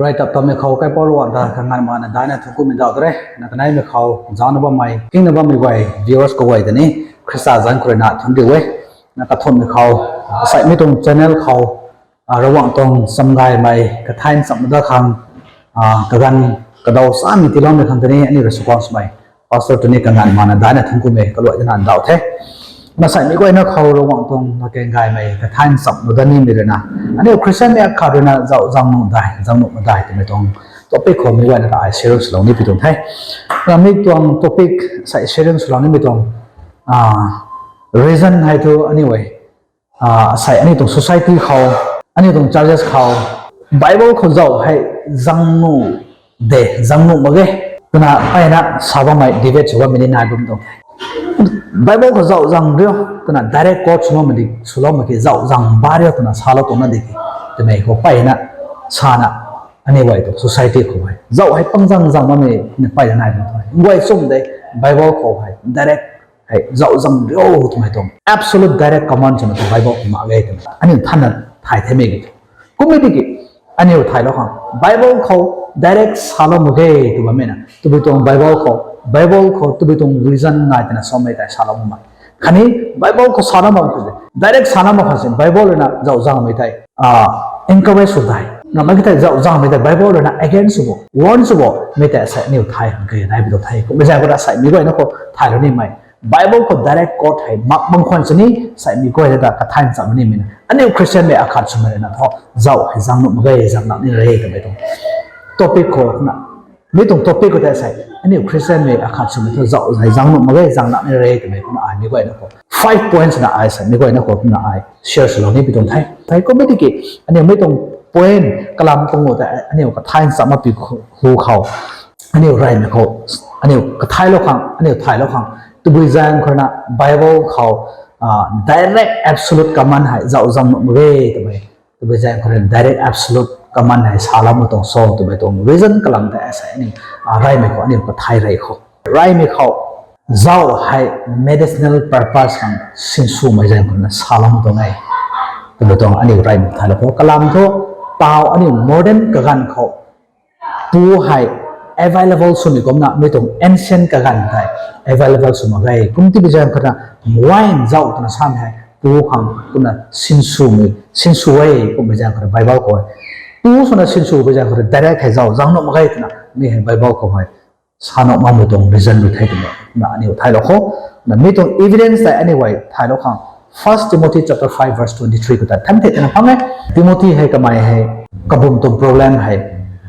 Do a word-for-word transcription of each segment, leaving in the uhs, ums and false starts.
Ray tap tammei khou kaipouc Ravguangc ta kanganv mana daihna thuanckumei dauh ta re. Na kaneimei khou zaucna bammei, kingna bammei guay, viewers kaguay ta ni Khrista zanc khou rui na thuanc riu e. Na kathumhmei khou, asei mi tuang channel khou, Ravguangc tuang chamgaymei kathay nchamna dat khang, kaganv kadaw samei tiiloumei khang ta ni aniu rui suaihiam swmei pastor ta ni kanganv mana daihna thuanckumei kaluai dana ndauh the. Na asei mi guayna khou Ravguangc tuang latkaeng gaymei kathay nchamna dat nimei rui na, aniu Khristianmei akhat rui na zauh zang nuh dai, zang nuh mak dai twmei tuang topic khou mi guayna ta ai sharing swlou ni pi tuang the. Na mi tuang topic asei sharing swlou nimei tuang reason hei thu aniu e, asei aniu tuang society khou, aniu tuang churches khou Bible khou zauh hei zang nuh de, zang nuh mak ge twna mpeyna sa bammei debate sw bammei ni nai bam tuang the. Bible khou zauh zang riu twna direct quote swloumei di, swloumei ki zauh zang ba riu twna salou tuang na di ki twmei khou mpeyna sana, aniu guay tuang society khou hei zauh hei pang zang zang bammei ni mpeyna nai bam tuang the. Guay chum de, Bible khou hei direct hei zauh zang riu twmei tuang absolute direct command swna tuang Bible khou mak ge twna aniu thanna thay themei ki. Kummei tiki aniu thaylou khang Bible khou direct salou mak ge tw bammei na, tabui tuang Bible khou, Bible khou tabui tuang reason nai twna samei tei salou makmei. Khatni Bible khou salou mak khou se, direct salou mak khou se Bible rui na zauh zangmei tei encourage sw dai, namei ki tei zauh zangmei tei Bible rui na against sw bo, warn sw bo mei tei asei aniu thay khang kage nai pi tuang the. Kummei zaeng khou ta asei mi guayna khou thaylou nimei Bible khou direct quote hei mak bam khwan sini asei mi guayna ta kathay nchamna nimei na, aniu Khristianmei akhat swmei rui na thu zauh hei zang nuh mak ge, zang nuh ni re twmei tuang topic khou na, mi tuang topic khou tei asei aniu Khristianmei akhat swmei thu zauh hei zang nuh mak ge, zang nuh ni re twmei kumna ai mi guayna khou five points na ai asei mi guayna khou kumna ai share swlou ni pi tuang the. Thei kummei tiki aniu mi tuang point kalam tuang u tei aniu kathay nchamna pi hu khou, aniu reymei khou, aniu kathaylou khang, aniu thaylou khang, tabui zaeng khou rui na Bible khou direct absolute command hei zauh zang nuh mak ge twmei, tabui zaeng khou rui na direct absolute command hei salou mak tuang cho twmei tuang reason kalam tei asei aniu reymei khou, aniu kathay rey khou, reymei khou zauh hei medicinal purpose khang sinswmei zaeng khou rui na salou mak tuang e twmei tuang aniu reymei thaylou khou. Kalam thu taw aniu modern kaganv khou pu hei available swmei kumna mi tuang ancient kaganv tei available sw mak ge. Kum tibi zaeng khou rui na wine zauh twna samei hei pu khang kumna sinswmei, sinsw e kummei zaeng khou rui Bible khou e. Pu swna sinswmei zaeng khou rui direct hei zauh zang nuh mak ge twna mi hei Bible khou hei sa nuh makmei tuang reason rui the twmei na aniu thaylou khou. Na mi tuang evidence tei aniu guay thaylou khang First Timothy chapter five verse twenty three khou ta than the twna phang e. Timothy hei kamei hei kabum tuang problem hei,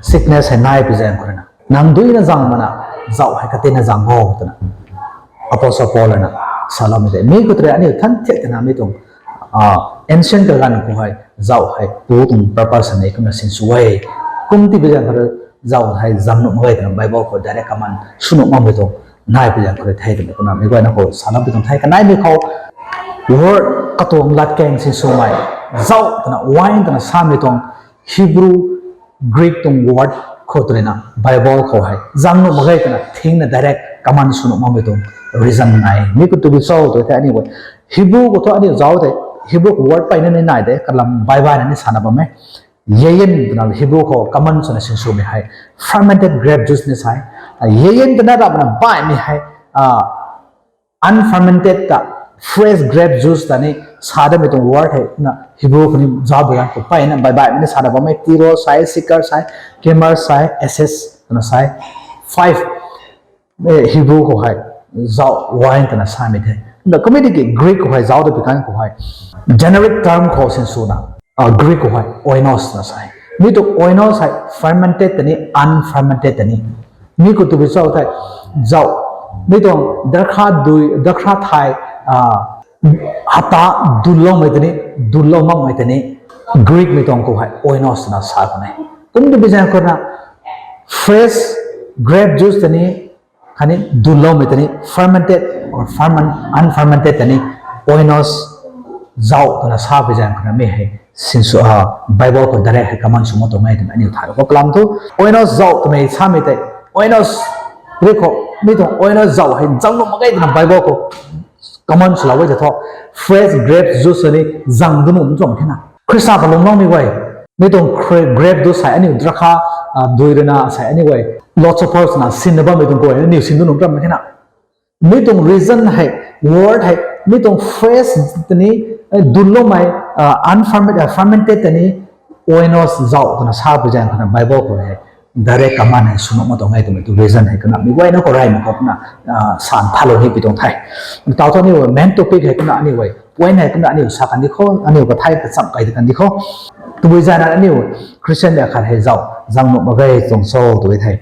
sickness hei nai pi zaeng khou rui na, nang duina zang mana, zauh hei katina zang o twna Apostle Paul rui na saloumei tei mi khou tei aniu than the twna mi tuang ancient kaganv khou hei zauh hei pu tuang purpose hei kumna sinsw e. Kum tibi zaeng khou rui zauh hei zang nuh mak ge twna Bible khou direct command sw nuh makmei tuang nai pi zaeng khou rui the twmei kumna mi guayna khou salou pi tuang the. Kaneimei khou word katuang latkaeng sinswmei, zauh twna wine twna samei tuang Hebrew, Greek tuang word khou tei rui na Bible khou hei zang nuh mak ge twna thingna direct command sw nuh makmei tuang reason nai. Mi khou tibi cho tw the aniu guay Hebrew khou thu aniu zauc tei Hebrew khou word mpeyna ni nai de, kalam baihbaihna ni sana bam e. Yayin twna Hebrew khou common swna sinswmei hei fermented grape juice ni sa e. Yayin twna ramna baihmei hei unfermented ta fresh grape juice ta ni sa damei tuang word hei na Hebrew khou ni zauc bi ganv khou mpeyna baihbaihmei ni sana bam e. Tiro sa e, sikar sa e, kamer sa e, ases twna sa e. Five Hebrew khou hei zauh wine twna samei the. Na kummei tiki Greek khou hei zauc ta pi ganv khou hei generic term khou sinswna Greek khou hei oinos na sa e. Mi tuang oinos hei fermented ta ni unfermented ta ni. Mi khou tibi cho the zauh, mi tuang darkha dui, darkha thai, hata dunloumei ta ni, dunlou makmei ta ni Greekmei tuang khou hei oinos na sa khou ne. Kum tibi zaeng khou na fresh grape juice ta ni, khatni dunloumei ta ni, fermented or ferment, unfermented ta ni, oinos zauh twna sa pi zaeng khou na mi hei sinsw, Bible khou direct hei command sw mak tuang e twmei aniu thay khou kalam thu oinos zauh twmei samei tei oinos ri khou mi tuang oinos zauh hei zang nuh mak ge twna Bible khou command swlou e ta thu fresh grape juice ni zang dun nuh tuang the na. Khrista kalung loumei guay, mi tuang grape juice hei aniu darkha dui rui na asei anyway philosophers na sinna bammei tuang khou aniu sin du nunc ram khe na. Mi tuang reason hei, word hei, mi tuang phrase tei ni, dunloumei, unfermented tei ni, oinos zauh twna sa pui zaeng khou na Bible khou hei direct command hei sw nuh mak tuang e twmei tu reason hei kumna meic guayna khou reymei khou kumna san thalou ni pi tuang the. Tau thu aniu main topic hei kumna aniu point hei kumna aniu sa kan di khou, aniu kathai kacham kai di kan di khou. Tabui zaeng na aniu Christian mei khat hei zauh zang nuh mak ge tuang cho tw e the.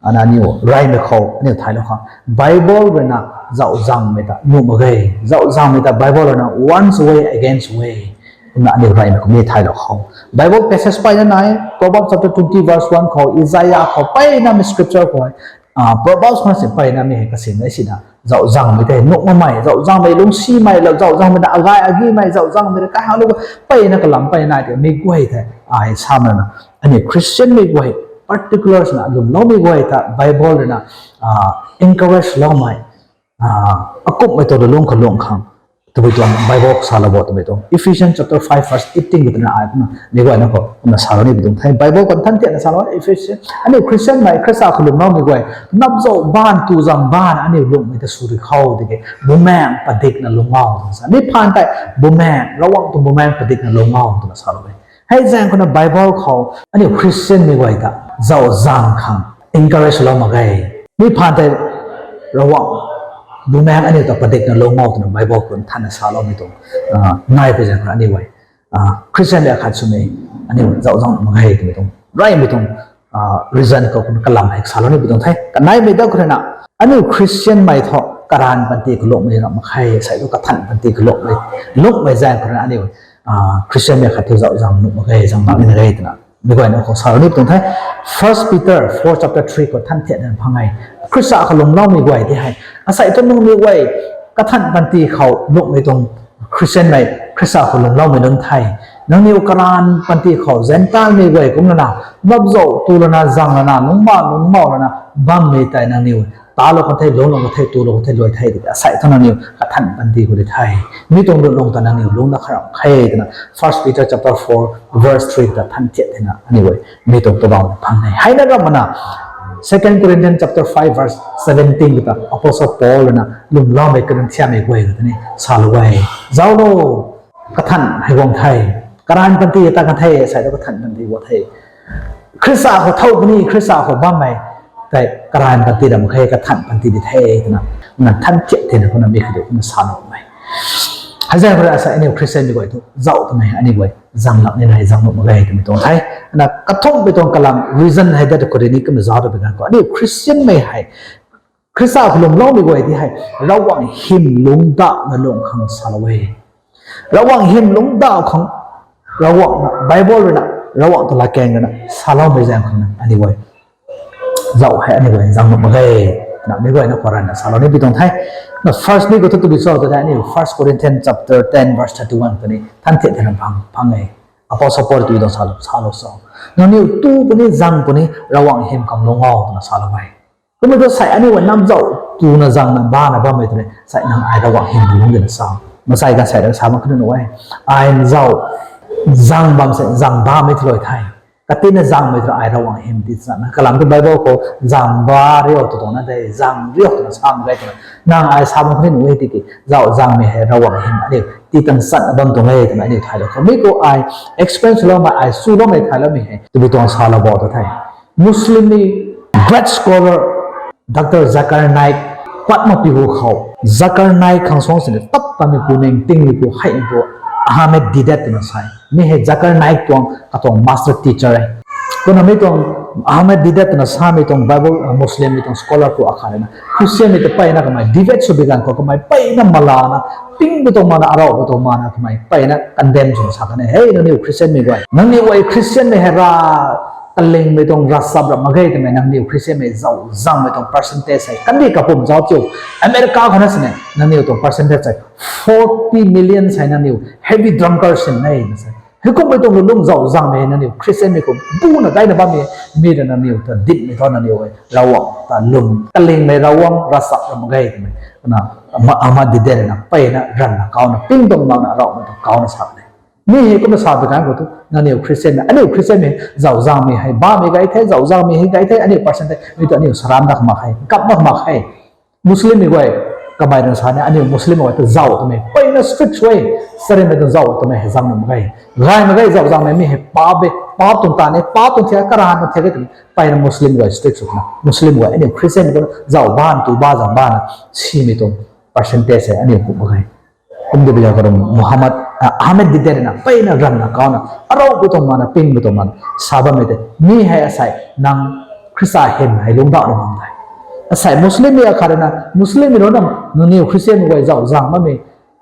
Ana aniu reymei khou aniu thaylou khang Bible rui na zauh zangmei ta nuh mak ge. Zauh zangmei ta Bible rui na one's way against way kumna aniu reymei khou ni thaylou khou Bible passage peyna nai, Proverbs chapter twenty verse one khou, Isaiah khou, peynamei scripture khou, Proverbs khou na si peynamei hei kasin e sina. Zauh zangmei tei nuh makmei, zauh zangmei lungcsimei, zauh zangmei na agay agimei, zauh zangmei na kahaklou peyna kalam peyna nai tei meic guay tei ai samei na aniu Christian meic guay, particular swna lwmloumei guay ta Bible rui na encourage loumei, akumhmei tuang lungc kalung khang tabui tuang Bible salou bo twmei tuang Ephesians chapter five verse eighteen khou twna ai kumna meic guayna khou kumna salou ni pi tuang the. Bible khou nthan thiakna salou Ephesians, aniu Christian mei Khrista khou lwmloumei guay, napzauh baanv tu zang baanv aniu lungmei ta sw ri khou tiki bumaengc padikna lungc o twna sa. Mi phaan tei bumaengc, Ravguangc tuang bumaengc padikna lungc o twna salou e. Hei zaeng khou na Bible khou aniu Christian mei guay ta zauh zang khang encourage lou mak ge. Mi phaan tei Ravguangc bumaengc aniu ta padikna lungc o twna Bible khou nthanna saloumei tuang nai pi zaeng khou na aniu e Christian mei khat swmei aniu zauh zang mak ge twmei tuang reymei tuang reason khou kumna kalam hei salou ni pi tuang the. Kaneimei da khou rui na aniu Christian mei thu karaanv panty khou lungcmei ram mak khe, asei thu kathan panty khou lungcmei, lungcmei zaeng khou rui na aniu Christian mei khat thu zauh zang nuh mak ge, zang mak ni na ge twna meic guayna khou salou ni pi tuang the. First Peter four chapter three khou nthan thiakna phang e. Khrista khou lwmloumei guay tei hei asei thu nangniw guay kathan panty khou lungcmei tuang Christian mei, Khrista khou lwmloumei nunc the. Nangniw karaanv panty khou Gentile mei guay kumna na napzauh tu lana zang lana lungcma lungcmau lana bammei tei nangniw talou kan the, lungclou kan the, tulou kan the, luai the tiki asei thu nangniw kathan panty khou di the. Mi tuang lungc ta nangniw lungcna kharam khe twna First Peter chapter four verse three ta nthan thiak thena aniu e mi tuang pabangna phang e. Heina ram mana Second Corinthians chapter five verse seventeen ta Apostle Paul rui na lwmloumei Corinthian mei guay khou tei ni salou e. Zauc lo, kathan hei guang the, karaanv panty ta kan the, asei thu kathan panty guang the. Khrista khou thow puni, Khrista khou bammei tei karaanv panty ram khe, kathan panty di the twna na nthan thiak thena kumna mi khou di kumna sa nuhmei. Hei zaeng khou rui asei aniu Christian mei guay thu zauh twmei aniu guay zang lak ni nai, zang nuh mak ge twmei tuang the. Na kathumhmei tuang kalam reason hei dat khou rui ni kumna zauc twmei ganv khou aniu Christian mei hei Khrista khou lwmloumei guay tei hei Ravguangc hym lungcdauhna lung khang salou e. Ravguangc hym lungcdauh khang Ravguangc na, Bible rui na, Ravguangc tuang latkaeng rui na saloumei zaeng khou na aniu guay zauc hei aniu guay zang nuh mak ge twna mi guayna khou ranna salou ni pi tuang the. Na first mi khou thu tabui cho tw the aniu First Corinthians chapter ten verse thirty-one khou ni nthan thiak thena phang, phang e. Apostle Paul tw tuang salou, salou cho. Nangniw tu puni zang puni Ravguangc hym khang lung o twna salou e. Kumna thu asei aniu guay napzauh tuna zangna bana bammei tei ni asei nang ai Ravguangc hym lungc dina sa. Mansei kan sei rana sa mak kha nuh e. Ai zauc zang bam se, zang bamei tei luai the. Katina zangmei tei ai Ravguangc hym di sa na. Kalam thu Bible khou zang ba rio tw tuang na de, zang rio twna sa mak ge twna nang ai sa mak kha nuh e tiki zauc zangmei hei Ravguangc hym aniu ti tang chatna bam tuang e twna aniu thaylou khou mi khou ai experience loumei, ai swloumei thayloumei hei tabui tuang salou bo tw the. Muslimmei great scholar Doctor Zakir Naik, Patma piu khou Zakir Naik khang suang sini tap tameipu, ningtingmeipu, heimeipu Ahmed Deedat twna sa e. Mi hei Zakir Naik tuang katuang master teacher e. Kumna mi tuang Ahmed Deedat twna samei tuang Bible, Muslimmei tuang scholar pu akhat rui na Christianmei ta mpeyna kamei debate sw bi ganv khou kamei mpeyna malana, pingmei tuang mana, arauhmei tuang mana kamei mpeyna condemn swna sa kan e, hei nangniw Christianmei guay, nangniw guay Christianmei hei ra kalingmei tuang ravchap ram mak ge twmei nangniw Christianmei zauc zangmei tuang percentage hei kandih kapum zauc thiu. America khou na sini nangniw tuang percentage hei forty million hei nangniw heavy drunkard sin e na sa. Heikumhmei tuang lungc zauc zangmei hei nangniw Christianmei khou buna daina bammei, mi rui nangniw ta dinmei thu nangniw hei Ravguangc ta lwm kalingmei Ravguangc ravchap ram mak ge twmei na Ahmed Deedat rui na mpeyna ranna kauna ping tuang mana arauhmei tuang kauna sa kan e. Mi hei kumna sa bi kan khou tu, nangniw Christian na, aniu Christian mei zauh zangmei hei bammei gay the, zauh zangmei hei gay the, aniu person the, mi tu aniu saram dak mak hei, kap mak mak hei. Muslim mei guay, kamei rui sa ni, aniu Muslim guay tu zauh twmei peyna strict sw e, sarimei tu zauh twmei hei zang nuh mak ge. Gay mak ge, zauh zangmei mi hei paap e, paap tuang ta ni, paap tuang thiak, karan tuang thiak e twmei peyna Muslim guay strict sw na, Muslim guay aniu Christian mei tu zauh ban, tu ba zang bana, simei tuang percentage hei aniu kum mak ge. Kum de biza kha rui Muhammad, ah, Ahmed Didat na peyna ranna kauna, arau bu tuang mana, ping bu tuang mana sa bammei tei, mi hei asei nang Khrista hym hei lungcdauh na bam the. Asei Muslim mei akhat rui na, Muslim mei rui na, nangniw Christian mei guay zauh zang bammei,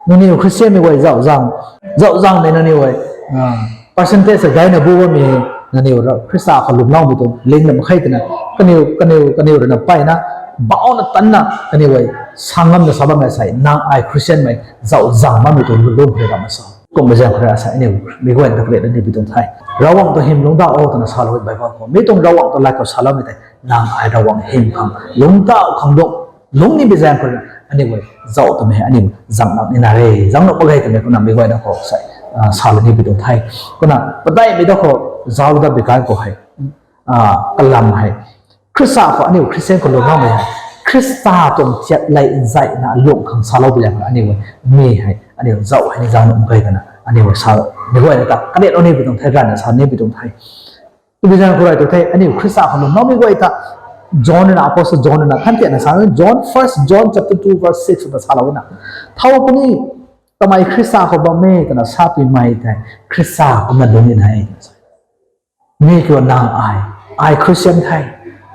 nangniw Christian mei guay zauh zang, zauh zangmei nangniw guay, ah, percentage sa gayna bu bammei, nangniw rui Khrista khou lungcloumei tuang ling na mak khe twna, kaniw, kaniw, kaniw rui na peyna, bauna tanna kaniw guay sa ngamna sa bammei asei nang ai Christian mei zauh zang bammei tuang lungc lungc khou rui ramna sa. Kummei zaeng khou rui asei aniu mei guay ta kariat na ni bi tuang the. Ravguangc tuang hym lungcdauh o twna salou e Bible khou. Mi tuang Ravguangc tuang lat khou saloumei tei, nang ai Ravguangc hym khang lungcdauh khang lung, lungc ni bi zaeng khou rui aniu guay zauh twmei hei aniu zang nuh ni na re, zang nuh mak ge twmei kumna mei guay na khou sei, ah, salou ni bi tuang the. Kumna padeihmei da khou zauc dat bi kan khou hei, ah, kalam hei, Khrista khou aniu Christian khou lungcloumei hei, Khrista tuang thiak lay nzaina lung khang salou bi zaeng khou aniu guay, mi hei aniu zauh hei ni zang nuh mak ge twna aniu guay sa, mei guay na ta kariat ni bi tuang the, ranna sa ni bi tuang the. Tw bi zaeng khou rui tu the, aniu Khrista khou lungcloumei guay ta, John na, Apostle John na than thiakna sa, John, First John chapter two verse six ta salou na, thow puni, kamei Khrista khou bam e twna sa twmei tei Khrista kumna lungc ni na e. Mi kiu nang ai, ai Christian the,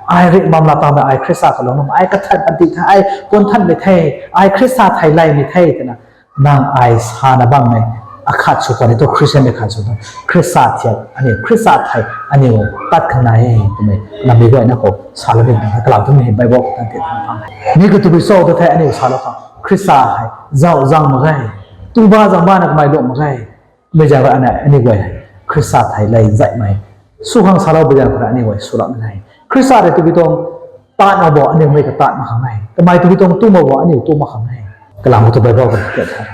ai ringh bam la tangmei ai Khrista khou lungcloumei, ai kathan panty the, ai kunthanmei the, ai Khrista thei laymei the twna nang ai sana bammei akhat sw khwan ni tu, Christian mei khat sw tu, Khrista thiak aniu, Khrista thei aniu tat khang nai e twmei, na mei guay na khou salou ni, kalam twmei hei Bible khou than thiak na pang. Mi khou tabui cho tu the aniu salou khang, Khrista hei zauh zang mak ge, tu ba zang bana kamei lung mak ge. Mei zaeng khou rui aniu guay hei Khrista thei lay nzaimei sw khang salou bi zaeng khou rui aniu guay sw lam e. Khrista rui tabui tuang taan mak bo aniu mei kataan mak khang e. Kamei tabui tuang tu mak bo aniu tu mak khang e. Kalam khou tu Bible khou than thiak the.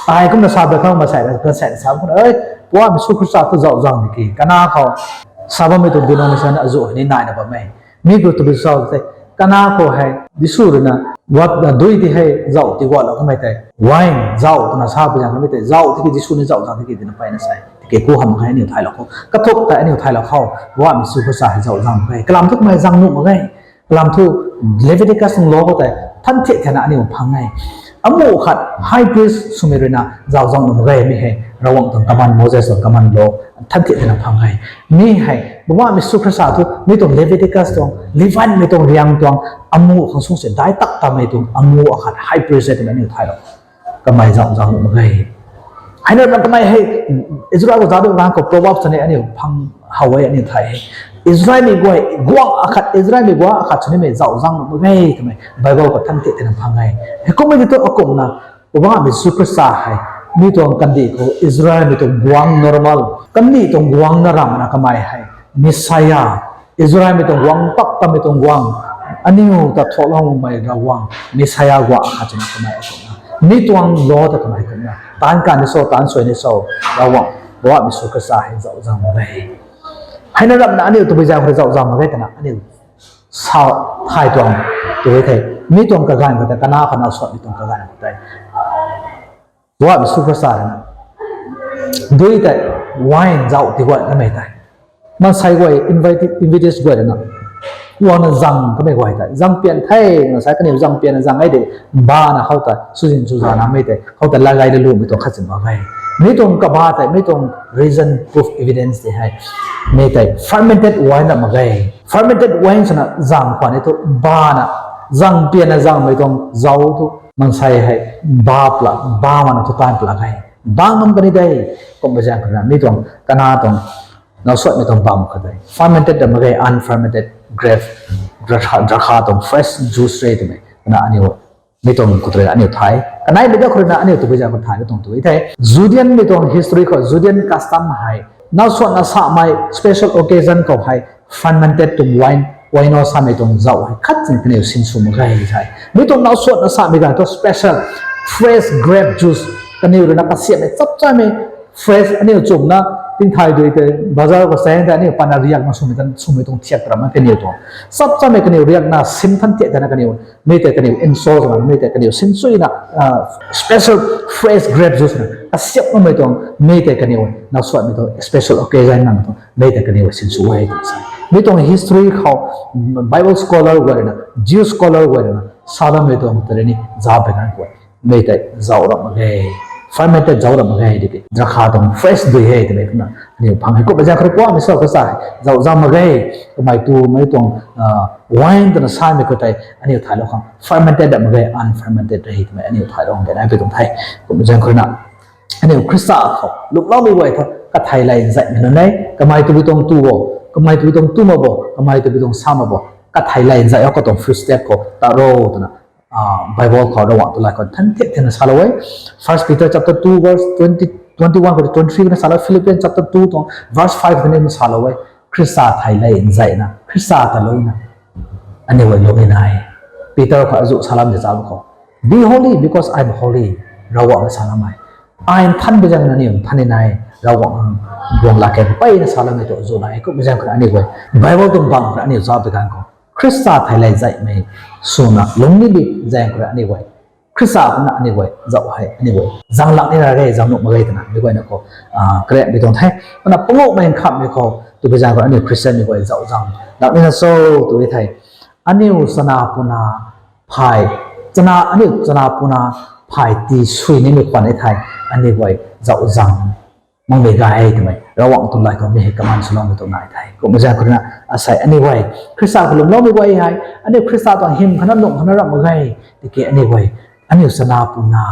Ai kumna sa bi khang masei ra, masei ra sa khou, e, Poubauhmei Jisu Khrista tu zauh zang di ki, kana khou sa bammei tuang denomination azuh hei ni naina bam e. Mi khou tabui cho the, kana khou hei Jisu rui na, wat, dui ti hei zauh ti guatlou kamei tei, wine zauh twna sa bi zaeng kamei tei, zauh tiki Jisu ni zauh zang tiki tina peyna sei. Tiki ku hamh khe aniu thaylou khou, kathuk tei aniu thaylou khou, Poubauhmei Jisu Khrista hei zauh zang mak ge. Kalam thu kamei zang nuh mak ge. Kalam thu Leviticus tuang law khou tei than thiak thiakna aniu phang e. Amuh khat high priest swmei rui na zauh zang nuh mak ge, mi hei Ravguangc tuang command, Moses tuang command law than thiak thiakna phang e. Mi hei Poubauhmei Jisu Khrista thu mi tuang Leviticus tuang, Levimei tuang riang tuang, amuh khang sung se daic tak tamei tuang amuh akhat high priest e twna aniu thaylou. Kamei zauh zang nuh mak ge. Hei na kamei hei, Israel khou zauc ding ganv khou Proverbs ta ni aniu phang how e, aniu thay e. Israelmei guay guangc akhat, Israelmei guangc akhat sw nimei zauh zang nuh mak ge twmei Bible khou than thiak thiakna phang e. Hei kummei ti thu akumna, Poubauhmei Jisu Khrista hei mi tuang kandih khou Israelmei tuang guangc normal, kandih tuang guangc na ramna kamei hei Messiah, Israelmei tuang guangc, tak tamei tuang guangc, aniu ta thuakloumei Ravguangc, Messiah guangc akhat swna kamei akumna, mi tuang law ta kamei kumna taanc kan ni cho, taanc suai ni cho, Ravguangc, Poubauhmei Jisu Khrista hei zauh zang mak ge. Hei na ramna aniu tabui zaeng khou rui zauh zang mak ge twna aniu sa thay tuang tu e the. Mi tuang kaganv khou tei, kana khou now suanmei tuang kaganv khou tei, Poubauhmei Jisu Khrista rui na dui tei wine zauh ti guay namei tei, maansei guay, invite, invitees guay rui na, guangna zang kamei guay tei zang pian the, na sa kaniw zang pianna zang e de, bana khou tei swzin swzanamei tei khou tei lagay lalumei tuang khat si mak ge. Mi tuang kaba tei, mi tuang reason, proof, evidence tei hei, mi tei fermented wine na mak ge. Fermented wine swna zang khwan e thu bana, zang pianna zangmei tuang zauh thu maansei hei ba pla, ba mana thu taanv pla ge. Bang ngam kani de, kummei zaeng khou rui na mi tuang kana tuang now suanmei tuang bam khat de, fermented ta mak ge, unfermented grape, drakha, drakha tuang fresh juice re twmei na aniu mi tuang khou rui na aniu thay. Kaneimei da khou rui na aniu tabui zaeng khou thay tuang tu e the. Judeanmei tuang history khou, Judean custom hei now suanna samei special occasion khou hei fermented tuang wine, wine samei tuang zauh hei khat si kaniw sinsw mak ge the. Mi tuang now suanna samei ganv thu special fresh grape juice kaniw rui na kasiamhmei chap chaimei Fresh aniu chumna tingthay dui tei bazar khou sang tei aniu pana riakna swmei tan swmei tuang thiak tram kaniw tuang. Chap chamei kaniw riakna sim than thiak tana kaniw mei tei kaniw insol na mei tei kaniw sinsuina special fresh grape juice na kasiap namei tuang mei tei kaniw na suatmei tuang special occasion na tuang mei tei kaniw sinsu e tuang sa. Mei tuang history khou Bible scholar guay na Jew scholar guay na salamei tuang tei ni za pe kan kuay mei tei zauh rap mak ge, fermented zauh rap mak ge tiki drakha tuang fresh dui he twmei kumna aniu phang hei kummei zaeng khou rui kuamei sa kasa zauh zauh mak ge. Kamei tumei tuang wine twna samei khou tei aniu thaylou khang fermented rap mak ge, unfermented re twmei aniu thaylou khang de nai pui tuang the. Kummei zaeng khou rui na aniu Khrista khou lungcloumei guay thu kathei lay nzaihmei nunc e. Kamei tabui tuang tu bo, kamei tabui tuang tu mak bo, kamei tabui tuang sa mak bo, kathei lay nzaih o katuang footstep khou ta ro twna Bible khou Ravguangc tuang lat khou than thiak thiakna salou e. First Peter chapter two verse twenty, twenty-one khou twenty-three na salou, Philippians chapter two tuang verse five khou ni salou e. Khrista thei lay nzaihna Khrista ta lungna aniu guay lungc ni nai. Peter khou azuh salam de zauc khou, Be holy because I am holy, Ravguangc na salamei. Ai nthan bi zaeng na aniu nthan ni nai, Ravguangc guang lak khe mpeyna saloumei tu azuh nai. Kummei zaeng khou rui aniu guay Bible tuang bam khou rui aniu zauc bi ganv khou Khrista thei lay nzaihmei swna lungc ni bi zaeng khou rui aniu guay Khrista kumna aniu guay zauc hei aniu guay zang lak ni ra ge, zang nuh mak ge twna mei guayna khou kariakmei tuang the. Kumna panguhmei nkhamhmei khou tabui zaeng khou aniu Khristianmei guay zauc zang lak nina cho tw e thei, aniu chana puna phay, chana aniu chana puna phay tii sui nimei khwan e thei, aniu guay zauc zang makmei gay twmei Ravguangc tuang lat khou mi hei command swloumei tuang nai the. Kummei zaeng khou rui na asei aniu guay Khrista khou lungcloumei guay hei aniu Khrista tuang hym khana lungc khana ramh mak ge. Tiki aniu guay aniu chana puna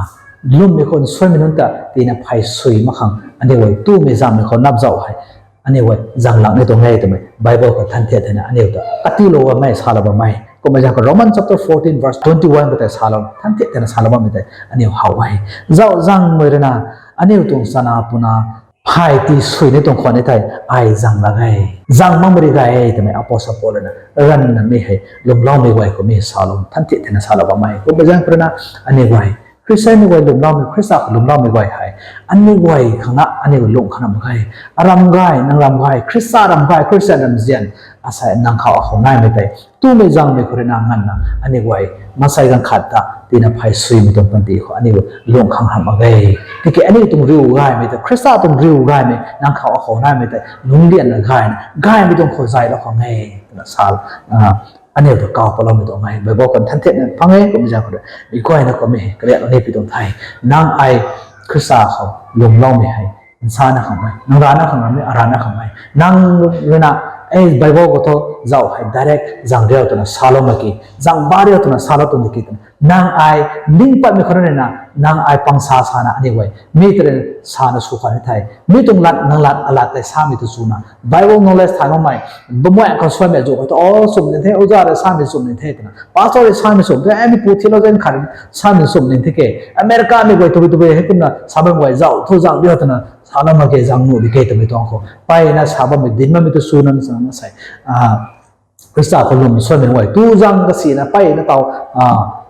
lwmmei khou nsuaimei nunc ta tina phay sui mak khang aniu guay tumei zammei khou nap zauc hei aniu guay zang lak ni tuang e twmei Bible khou than thiak thena aniu ta katiulou bammei salou bammei. Kummei zaeng khou Roman chapter fourteen verse twenty-one khou tei salou than thiak thena salou bammei tei aniu how e. Zauc zangmei rui na aniu tuang chana puna phay tii sui ni tuang khwan e thei ai zang lak ge, zang makmei ri gay twmei Apostle Paul rui na ranvna mi hei lungcloumei guay khou mi salou than thiak thena salou bammei. Kummei zaeng khou rui na aniu guay Khristianmei guay lungcloumei, Khrista khou lungcloumei guay hei aniu guay khang na aniu lungc khana mak ge. Aram gay, nang ram gay, Khrista ram gay, Khristian ramzian asei nang khou akhou naimei tei tumei zangmei khou rui na nganvna aniu guay maansei ganv khat ta tina phay suimei tuang panty khou aniu lungc khang hamh mak ge. Tiki aniu tuang riu gaymei tei Khrista tuang riu gaymei nang khou akhou naimei tei lungclianna gayna gaymei tuang khou zaylou khang e twna sa aniu ta kaw paloumei tuang e. Bible khou than thiakna phang e. Kummei zaeng khou rui mi guayna khou mi kariak ni pi tuang the. Nang ai Khrista khou lungcloumei hei nsana khang e, nang rana khang e, arana khang e. Nang rui na e Bible khou thu zauc hei direct zang riu twna salou mak ki, zang ba riu twna salou tuang ki twna nang ai ning patmei khou rui na nang ai pangsa sana aniu guay mi tei rui sana sw khwan e thei, mi tuang lat nang lat alat tei samei tu chuna Bible knowledge thay makmei, bamuai khou suaimei azuh khou thu o chum ni the, oja rui samei chum ni the twna, pastor rui samei chum the, mi pu theologian khat rui samei chum ni the ke, Americamei guay tabui tabui hei kumna sa bam guay zauc thu zang riu twna salou mak ke, zang nuh di ke twmei tuang khou mpeyna sa bammei dinc bammei tu chuna sa na sei Khrista khou lwm suaimei guay tu zang kasina mpeyna taw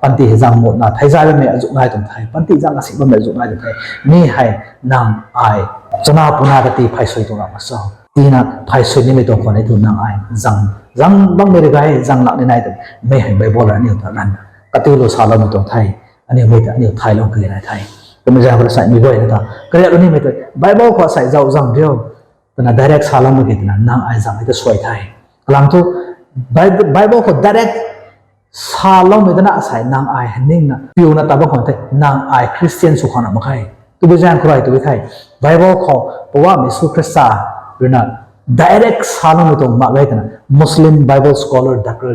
panty hei zang mutna thei zay bammei azuh nai tuang the, panty zang kasi bammei azuh nai tuang the. Mi hei nang ai chana puna ta tii phay sui tuang ra mak cho, tina phay sui nimei tuang khwan e tu nang ai zang, zang bammei ri gay, zang lak ni nai twmei hei Bible rui aniu ta ranvna katiulou saloumei tuang the. Aniu mei ta aniu thaylou kali nai the. Kummei zaeng khou rui sei mi guayna ta kariak nimei tei Bible khou sei zauc zang riu twna direct salou mak ki twna nang ai zang hei ta suai the. Kalam thu Bi- Bible khou direct saloumei tana asei nang ai hei ningna piuna ta bam khwan the, nang ai Christian sw khang na mak khe. Tabui zaeng khou rui tabui the, Bible khou Poubauhmei Jisu Khrista rui na direct saloumei tuang mak ge twna Muslim Bible scholar Doctor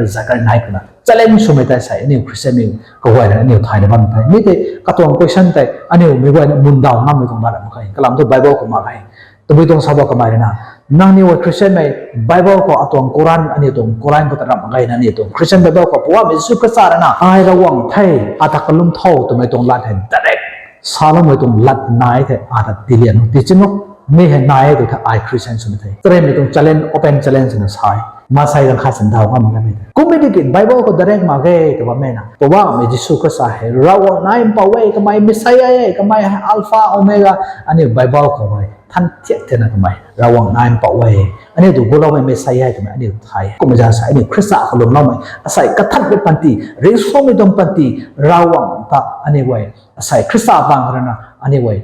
Zakir Naik rui na challenge swmei tei sei aniu Christianmei kaguayna aniu thayna bam the. Mi tei katuang question tei aniu mei guayna mundaw ngammei tuang lat mak khe. Kalam thu Bible khou mak khe. Tabui tuang sa bam kamei rui na, nangniw Christianmei Bible khou atuang Quran, aniu tuang Quran khou ta ramh mak ge na, aniu tuang Christian Bible khou Poubauhmei Jisu Khrista rui na ai Ravguangc the, ata kalum tho twmei tuang lat hei direct saloumei tuang lat nai the, ata tilian tichim o, mi hei nai e tu the ai Christian swmei the. Taremei tuang challenge, open challenge na sa e. Maansei ganv khat sindaw ngam mak ge mei the. Kum Tiki Bible khou direct mak ge tw bammei na, Poubauhmei Jisu Khrista hei Ravguangc nai mpouh e, kamei Messiah e, kamei hei Alpha Omega, aniu Bible khou hei than thiak thena kamei Ravguangc nai mpouh e, aniu tu guloumei Messiah e twmei aniu thay. Kumna zaeng sa aniu Khrista khou lwmloumei asei kathanmei panty, ringcsuangmei tuang panty, Ravguangc ta aniu e asei Khrista pang khou rui na aniu e,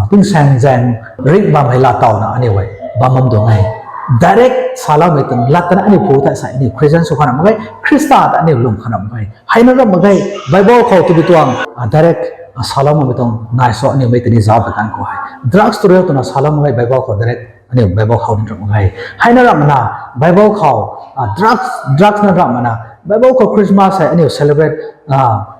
tingsaeng zaeng ringh bam hei laatowna aniu e bam bam tuang e. Direct saloumei tuang lat tana aniu phu thei asei aniu Christian sw kha na mak ge, Khrista ta aniu lwm kha na mak ge. Heina ram mak ge, Bible khou tabui tuang direct salou makmei tuang nai so aniu mei tini zauc ta kan khou hei drugs tuang riu twna salou mak ge, Bible khou direct aniu Bible khou ni ram mak ge. Heina ram mana, Bible khou drugs, drugs na ram mana, Bible khou Christmas hei aniu celebrate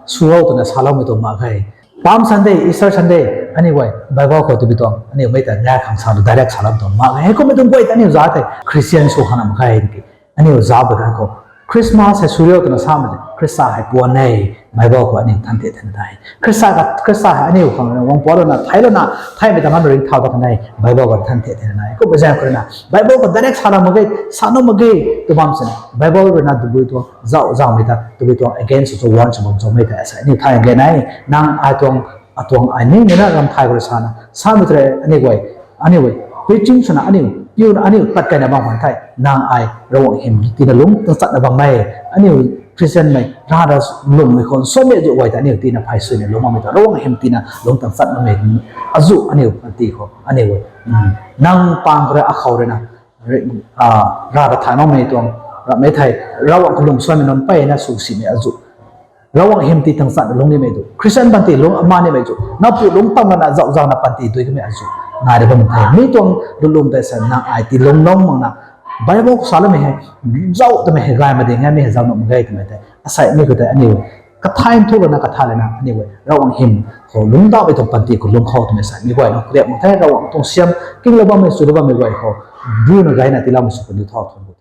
sw o twna saloumei tuang mak ge. Palm Sunday, Easter Sunday, aniu e Bible khou tabui tuang aniu mei ta ngai khang sa tu direct saloumei tuang mak ge. Heikummei tuang guay ta aniu zauc tei Christian sw kha na mak ge tiki aniu zauc ta kan khou Christmas hei sw riu twna samei tei Khrista hei puan e, Bible khou aniu than thiak thena nai. Khrista ka, Khrista hei aniu khang rui na guang puan lana thei lana, theimei ta ngamna ringcthau ta kan e, Bible khou than thiak thena nai. Kumna zaeng khou rui na Bible khou direct sa na mak ge, sa na mak ge tw bam sini Bible rui na tabui tuang zauc zaumei ta tabui tuang against sw warn sw bam zaumei ta asei aniu thay ge nai. Nang ai tuang, atuang ai ning na ram thay khou rui sa na samei tei aniu e, aniu e preaching swna aniu piuna aniu tat kayna bam khwan thei nang ai Ravguangc hym tina lungc tang chatna bammei, aniu Christian mei Rav ta lwmmei khou samei azuh guay ta aniu tina phay suina lungc bammei ta Ravguangc hym tina lungc tang chat bammei azuh aniu panty khou aniu e nang pang khou rui akhou rui na Rav ta thay makmei tuang ramei thei Ravguangc khou lwm samei nunc mpeyna sw simei azuh Ravguangc hym ti tang chatna lungc nimei tu Christian panty lungc ama nimei tu napu lungc tang lana zauc zauna panty dui kamei azuh nai ra bam the. Mi tuang lulum tei sa nang ai ti lungc lungc makna Bible khou saloumei hei zauc twmei hei gay mak ding e, mi hei zauc nuh mak ge twmei tei asei mi khou tei aniu kathay thu lana kathay lana aniu e Ravguangc hym khou lungcdaumei tuang panty khou lungc khou twmei sa mi guay nunc kariak mak the. Ravguangc tuang siam kinglou bammei swlou bammei guay khou buna gayna tiiloumei sw kaniw thau thuanc khou